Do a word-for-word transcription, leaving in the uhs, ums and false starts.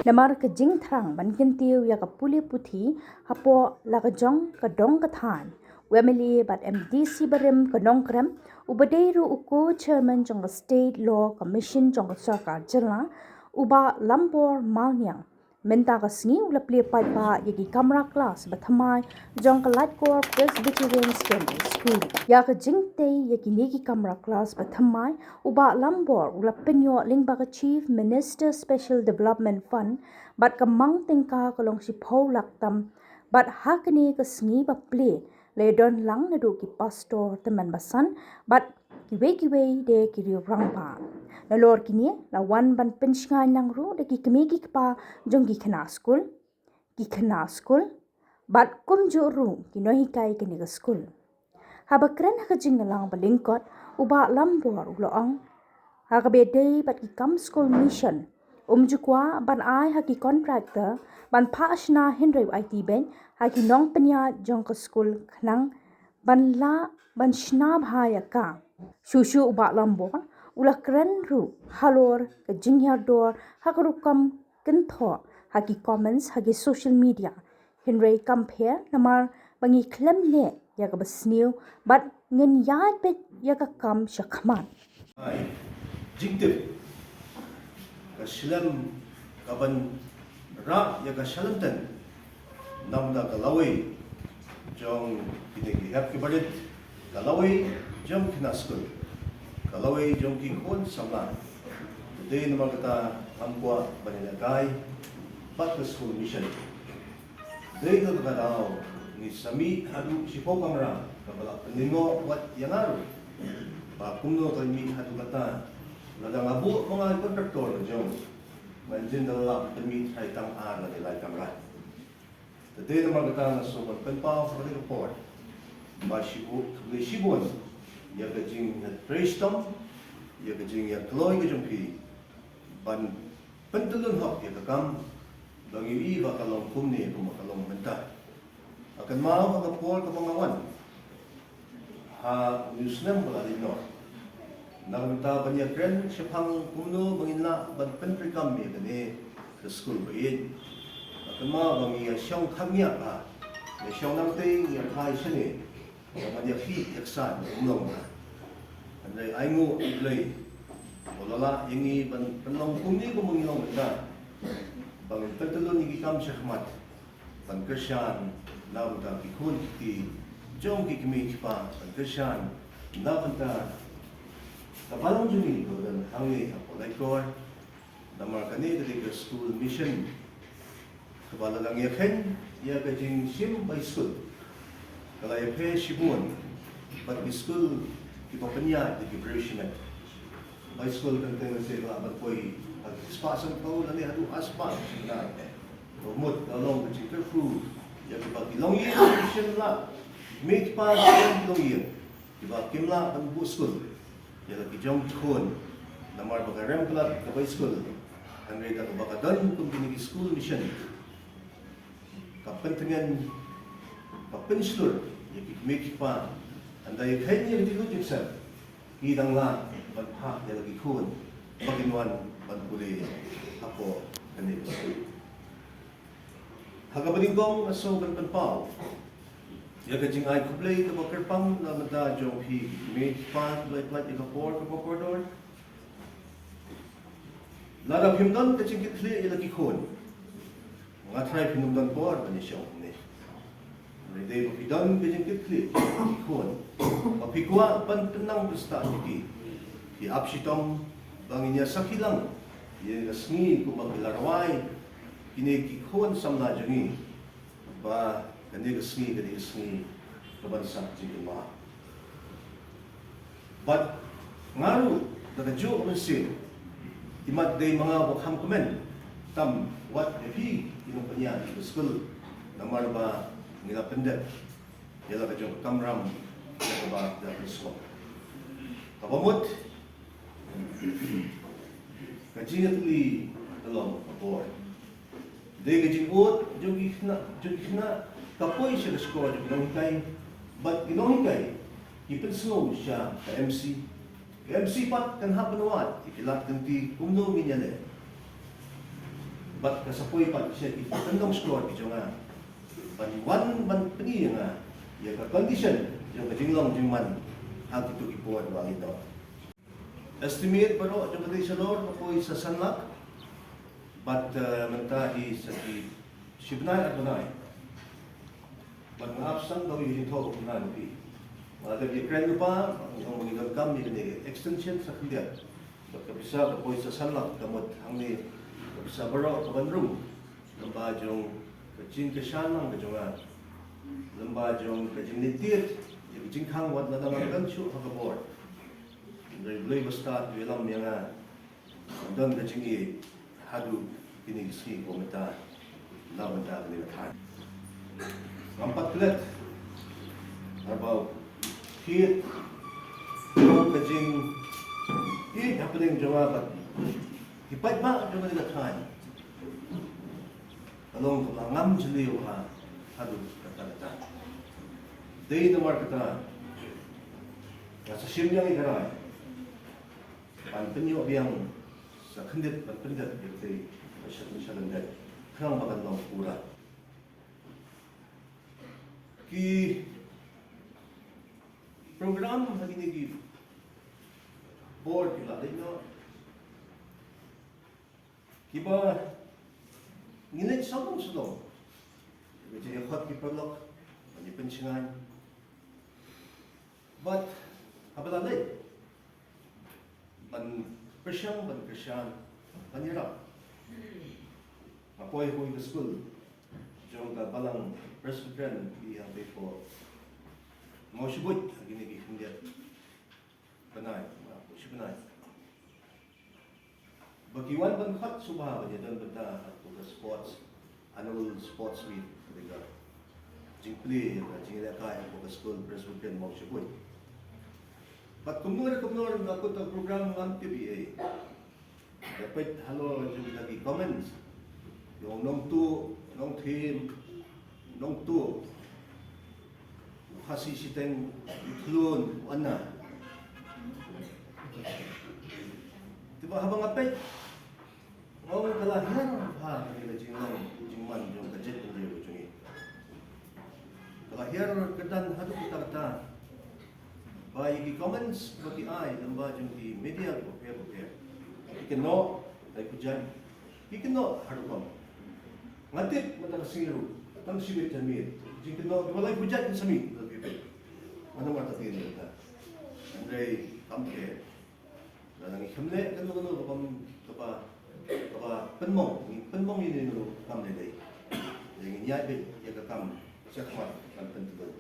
Namar ka jingthrang ban kyntiew ïa ka pule puthi hapoh la ka jong ka dong ka thaiñ, u M L A bad M D C barim ka Nongkrem, uba dei ruh u co-chairman jong ka State Law Commission jong ka Sorkar Jylla, u Bah Lambor Malniang, mynta ka sngi u la plie paidbah ïa ki kamra klas ba thymmai jong ka Laitkor Presbyterian Secondary School. Ïa ka jingtei ïa kine ki kamra klas ba thymmai, u Bah Lambor u la pynïoh lyngba ka Chief Minister Special Development Fund bad ka mang tyngka ka long shiphew lak tam, bad ha kane ka sngi ba plie la ïadon lang naduh ki pastor tymmen basan bad kiwei kiwei de ki riew rangbah. Nalor kine la wan ban pynshngaiñ lang ruh da ki kmie ki kpa jong ki khynnah skul, ki khynnah skul bad kumjuh ruh ki nonghikai kane ka skul. Haba kren ha ka jingïalang ba lyngkot, u Bah Lambor u la ong, ha kaba ïadei bad ki kam school mission, um ju kwah ban ai ha ki contractor ban phah shna hynriew aiti beiñ ha ki nongpynïaid jong ka skul khnang ban lah ban shna bha ïa ka. Shuh shuh u Bah Lambor u la kren ruh halor ka jinghiar dor ha ka rukom kynthoh ha ki comments ha ki social media. Hynrei kam pher namar ba ngi khlem leh ïa kaba sniew bad ngin ïaid beit ïa ka kam shakhmat. Ai, jingtip ka shlem ka ban rah ïa ka shalynten. Namar ka lawei jong kine ki hep ki barit, ka lawei jong khynnah skul, ka lawei jong ki khun samla. Te namar kata ngam kwah ban ïalehkai bad ka school mission. Dei ka daw ngi sa mih haduh shiphew kamra kaba la pynlyngngoh wat ïa nga ruh ba kumno ka mih haduh kata. Lada nga buh ma nga contractor ka jong, ngan jin da la pynmih trai tang ar lane lai kamra. Te dei namar kata nga sngewbha ban pynpaw ha kane ka por ba shibun, khublei shibun ïa ka jingtrei shitom, ïa ka jingïakloi ka jong phi ban pyntyllun hok ïa ka kam ba ngi i ba ka long kumne kumba ka long mynta. Nga kynmaw ha ka por kaba nga wan ha une u snem ba la leit noh, na ka bynta ban ïakren shaphang kumno ba ngin lah ban pyntreikam ïa kane ka skul ba ïeit. Nga kynmaw ba ngi ïa shong kham ngiah bha, ïa shong nangtei, ngi ïa phai shane, ïa ban ïa khih ïa ksan ïa umlong. Hynrei ainguh ïa U Blei, u la lah ïa ngi ban pynlong kumne kumba ngi long mynta, ba ngin pyntyllun ïa ki kam shakhmat ban kyrshan na bynta ki khun ki kti jong ki kmie ki kpa, ban kyrshan na bynta ka balang jong ngi ba don hangne hapoh Laitkor. Namar kane ka dei ka school mission kaba la dang ïakheiñ ïa ka jingshim bai skul. Ka la ïapher shibun bad ki skul kiba pynïaid da ki briew shimet. Bai skul kan teng se ka la ban poi ha ki spah sanphew lane haduh ar spah shi hajar. Ka mut ka long ka jingkyrkhu ïa kiba ki longïing ki shim lah, ki kmie ki kpa ki longïing kiba kim lah ban buh skul ïa la ki jong ki khun namar ba ka rem ka lad ka bai skul. Hynrei da kaba ka don kum kine ki school mission, ka pyntngen, ka pynshlur ïa ki kmie ki kpa, hynda ïa kheiñ ïa ki jingkut jingsem, ki dang lah ban phah ïa la ki khun ba kin wan ban pule hapoh kane ka skul. Ha kaba nyngkong nga sngewbha ban pynpaw ïa ka jingai khublei kaba kyrpang na ka bynta jong phi ki kmie ki kpa kiba la pynlait ïa ka por kaba kordor. Lada phim don ka jingkitkhlieh ïa la ki khun, nga tharai phin ym don por ban ïashong kumne. Hynrei dei ba phi don ka jingkitkhlieh ïa la ki khun, ba phi kwah ban pynnang pynstad ïa ki, phi ap shitom ba ngin ïa sakhi lang ïa ka sngi kumba ki la rwai kine ki khun samla jong ngi, ba kane ka sngi ka dei ka sngi kaban sah jingkynmaw. Bad nga ruh da kajuh ka mynsiem, imat dei ma nga uba kham kmen tam wat ïa phi ki nongpynïaid ka skul, namar ba ngi la pyndep ïa la ka jong ka kamram ïa kaba da ka skul. Kaba mut ka jingïatylli ka long ka bor. Dei ka jingud jong ki khynnah, jong ki khynnah ka poi sha ka shkor jong ki nonghikai, bad ki nonghikai ki pynsngew sha ka M C. Ka M C pat kan hap ban wad ïa ki lad kynti kumno ngin ïaleh. Bad ka sa poi pat sha ki kyndong shkor ki jong nga ban wan ban pyni ïa nga ïa ka condition jong ka jinglong jingman ha kito ki por ba ngi don. Estimate baroh jong ka dei shalor ka poi sa san lak. Bad mynta hi sa ki shibnai ar bnai. Bad nga ap sang ka ïa jingthoh u ngan phi. Nga da ïa kren lypa, nga ong ba ngi donkam ïa kane extension sa khyndiat. Bad ka pisa ka poi sa san lak ka mut hangne ka pisa baroh ka ban rung. Lem ba jong ka jingkyrshan lang ka jong nga. Lem ba jong ka jingleit tied ïa ka jingkhang wat la dang ngan shuh ha ka bor. Hynrei Blei ba stad u ïalam ïa nga. Don ka jingïeit haduh kine ki sngi ko mynta. Na mynta kane ka thaiñ ngam pat klet. Haba u thied ka jingïeit hapdeng jong nga bad ki paidbah jong kane ka thaiñ. Ka long kaba ngam jylliew ha haduh katta katta. Dei namar kata nga sa shim ïa ka rai ban pynïoh biang sa khyndiat ban pyndiat ïa kata ba sha ba sha khyndiat khnang ba kan long pura. Ki program ha kine ki bor ki la leit noh kiba ngi leit sawdong sawdong. Ka jingïakhot ki paralok ban ïa pynshngaiñ. Bad haba la leit ban pyrshang ban kyrshan ban ïarap. Nga poi ha ka skul jong ka Balang Presbyterian ki hangtei ko Mawshbuit ha kine ki khyndiat bnai, Mawshbuit bnai. Ba ki wan ban khot sngewbha ban ïadon bynta ha ka sports, annual sports meet, ka dei ka jingplie ïa ka jingïalehkai ha ka skul Presbyterian Mawshbuit. Bad kumno re kumno re nga kut ka program ngam tip ei ei. Nga peit halor jong kita ki comments. Ïa u nongtuh, nongthiem, nongtuh. U Khasi shiteng, u khlun, u anna. Te ba haba nga peit, nga ong ka la hiar bha kane ka jinglong jingman jong ka jaitbynriew jong ngi. Ka la hiar kyrdan haduh katta katta. Ba ïa ki comments ba ki ai lyngba jong ki media bapher bapher. Ki kynnoh, lai pujat. Ki kynnoh haduh kam. Nga tip mynta ka sngi ruh, tang shi miet jan miet. Jingkynnoh kiba lai pujat ki sa mih, ki peit. Nga namar ta tieng mynta. Hynrei kam pher. Lada ngi khlem leh kano kano kaba, kaba, kaba pynmong, ngi pynmong ïa ino ino kam lei lei. Lei ngin ïaid beit ïa ka kam shakhmat ban pyntyllun.